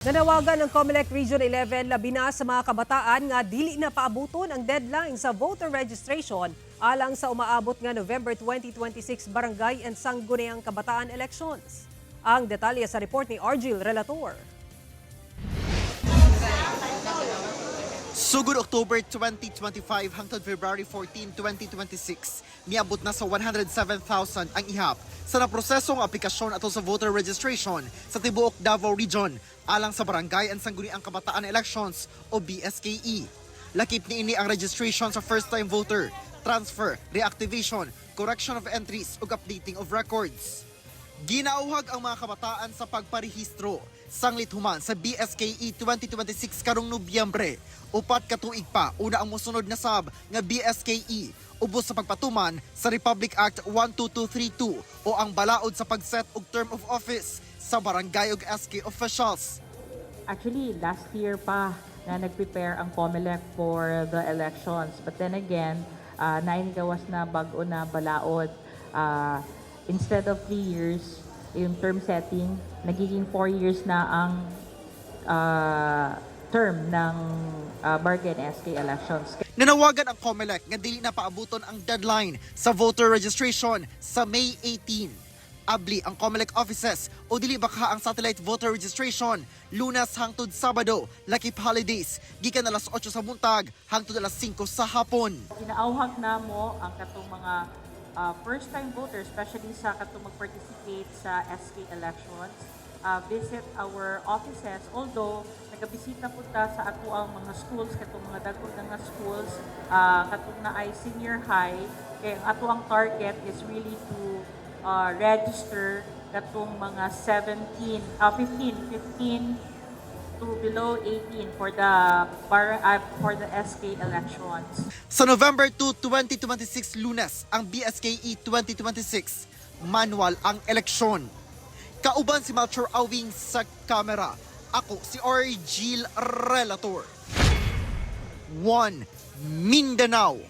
Nanawagan ng COMELEC Region 11 labi na sa mga kabataan nga dili na paabuton ang deadline sa voter registration alang sa umaabot nga November 2026 Barangay and Sangguniang Kabataan elections. Ang detalye sa report ni Argil Relator. Sugod October 2025 hangtod February 14, 2026, niabot na sa 107,000 ang ihap sa naprosesong aplikasyon ato sa voter registration sa tibuok Davao Region alang sa Barangay and Sangguniang Kabataan Elections o BSKE. Lakip niini ang registration sa first-time voter, transfer, reactivation, correction of entries ug updating of records. Ginauhag ang mga kabataan sa pagparehistro. Sanglit human sa BSKE 2026 karong Nobyembre. 4 ka tuig pa una ang mosunod na sab nga BSKE ubos sa pagpatuman sa Republic Act 12232 o ang balaod sa pagset og term of office sa barangay ug SK officials. Actually, last year pa na nag-prepare ang COMELEC for the elections. But then again, nainigawas na bago na balaod. Instead of 3 years, yung term setting, nagiging 4 years na ang term ng barangay and SK elections. Nanawagan ang COMELEC nga dili na paabuton ang deadline sa voter registration sa May 18. Abli ang COMELEC offices o dili baka ang satellite voter registration Lunes hangtod Sabado, lakip holidays, gikan alas 8 sa buntag hangtod alas 5 sa hapon. Ginaauhag namo ang katong mga first-time voters, especially sa katong mag-participate sa SK elections, visit our offices. Although, nagabisita po ta sa ato ang mga schools, katong mga dagko na nga schools, katong naay senior high, kay ang ato ang target is really to register katong mga 17, 15, 15 to below 18 for the SK elections. Sa November 2, 2026, Lunes, ang BSKE 2026, manual ang eleksyon. Kauban si Melchor Awing sa kamera. Ako si Argil Relator. 1 Mindanao.